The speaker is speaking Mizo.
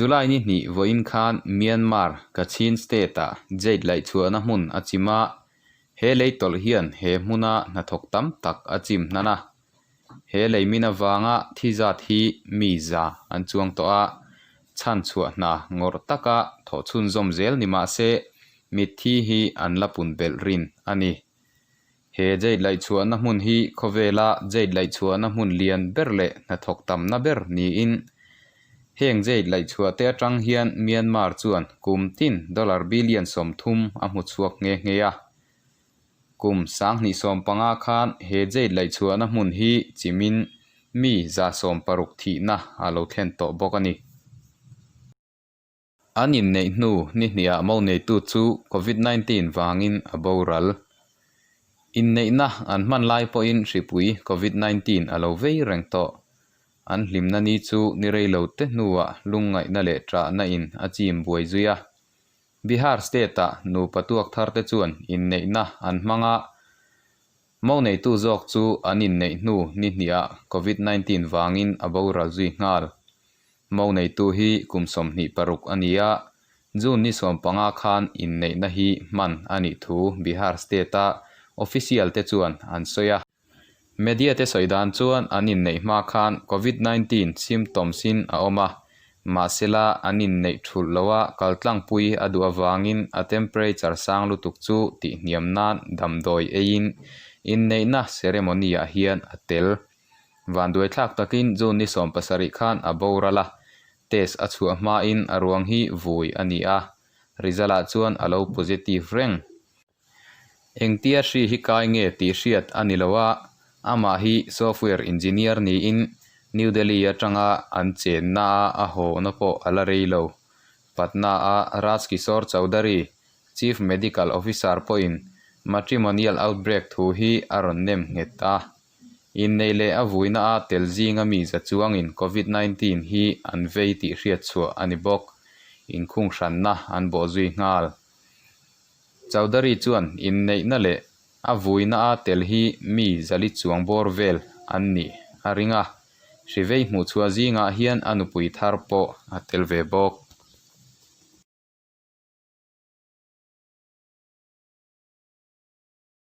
July ni hnih vawiin khan Myanmar, Kachin State-ah jade laihchhuahna hmun a chim a, he lei tawlh hian he hmuna hnathawk tam tak a chim hnan a. He lei min avanga thi zat hi mi za an chuang tawh a, chhan chhuah hna ngawrh taka thawh chhunzawm zel ni mah se mitthi hi an la pun belh rin a ni. He jade laihchhuahna hmun hi khawvela jade laihchhuahna hmun lian ber leh hnathawk tamna ber niin heng jade laihchhuah te atang hian Myanmar chuan kum tin dollar billion 30 a hmu chhuak nghe nghe a. Kum 2015 khan he jade laihchhuahna hmun hi chimin mi 160 thihna a lo thlen tawh bawk a ni. An inneih hnu ni hniah mo neitu chu Covid 19 vangin a boral. Inneihna an hman lai pawhin hripui Covid 19 a lo vei reng tawh. An hlimna ni chu ni rei lo te hnuah lungngaihna leh ṭahna in a chim buai zui a. Bihar state-ah nupa tuak thar te chuan inneihna an hmang a, mo neitu zawk chu an inneih hnu ni hniah Covid 19 vangin a boral zui nghal. Mo neitu hi kum 26 a ni a, June ni 15 khan inneihna hi hman a nih thu Bihar state-a official te chuan an sawi a. Media te sawi dan chuan an inneih hma khan Covid 19 symptoms in a awm a, mahsela an inneih thulh lo a kaltlangpui a duh avangin a temperature sang lutuk chu tihhniam nan damdawi eiin inneihna ceremony ah hian a tel. Vanduaithlak takin June ni 17 khan a boral a, test a chhuah hmain a ruang hi vui a ni a, result ah chuan a lo positive reng. Engtia hri hi kai nge tih hriat a ni lo a, amah hi software engineer niin New Delhi atanga an chenna a a hawhna pawh a la rei lo. Patna-a Raj Kishore Chaudhary, Chief Medical Officer pawhin matrimonial outbreak thu hi a rawn nem nghet a. Inneih leh a vuina a tel zinga mi za chuangin Covid 19 hi an vei tih hriat chhuah a ni bawk. Inkhung hranna an bawh zui nghal. Chaudhary chuan inneihna leh a vuina a tel hi mi zali chuang bawr vel an nih a ring a, hrivei hmuhchhuah zingah hian a nupui thar pawh a tel ve bawk.